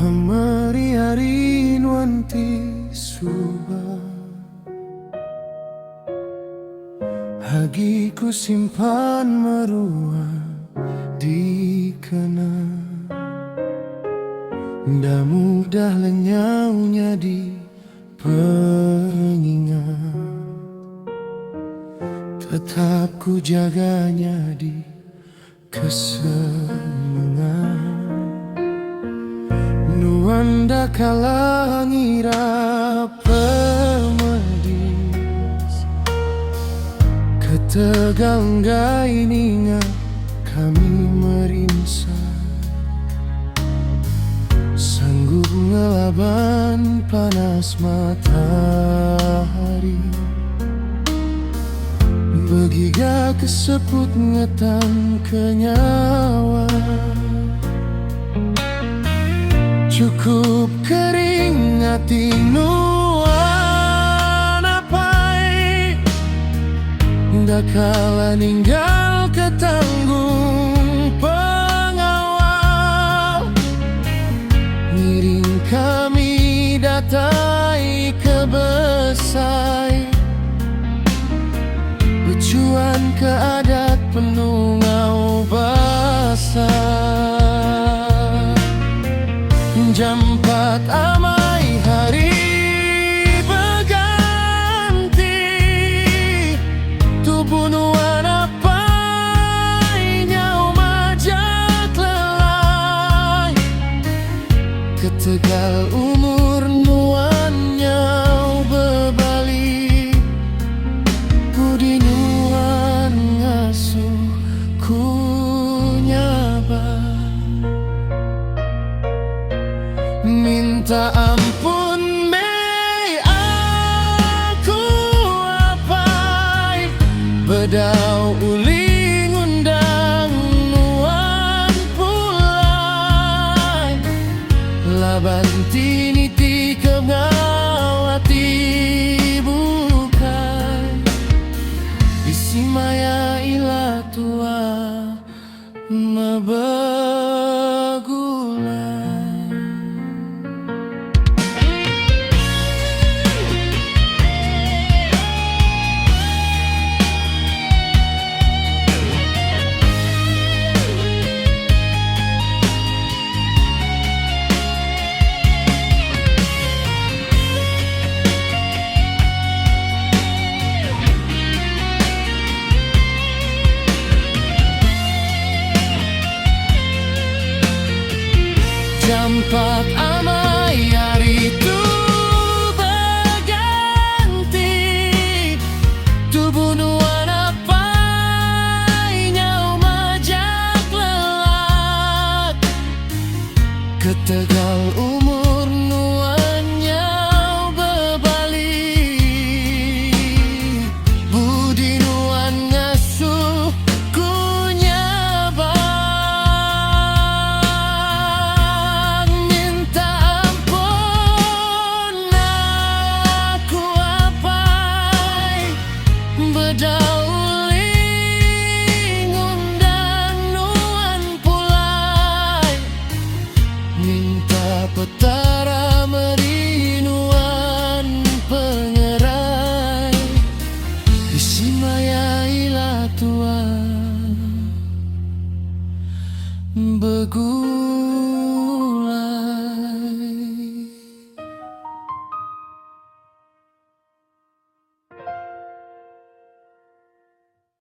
Pemeri ari nuan ti suba. Agi ku simpan meruan dikena. Enda mudah lenyau nyadi pengingat. Tetap ku jaga nyadi ke semengat. Nuan enda kala ngira pemedis. Ketegal enggai ninga kami merinsa. Sanggup ngelaban panas matahari. Begiga ke seput ngetan ke nyawa. Chukup kering ati nuan apai. Enda kala ninggal ke tanggung pengawa. Ngiring kami datai ke besai. Bechuan ke adat penuh ngau basa. Jampat amai hari beganti. Tubuh nuan apai nyau majak lelai. Ketegal umur nuan nyau bebali. Budi nuan ngasuh ku nyabak. Minta ampun meh aku apai. Bedau ulih ngundang nuan pulai. Laban ti niti ke enggau ati bukai. Bisi maya ila tua mebegulai. Jampat amai ari tu beganti. Tubuh nuan apai nyau majak lelak. Ketegal umur nuan nyau bebali. Budi nuan ngasuh ku nyabak. Minta ampun aku apai. Bedau ulih ngundang nuan pulai. Minta Petara meri nuan pengerai. Bisi maya ila tua begulai.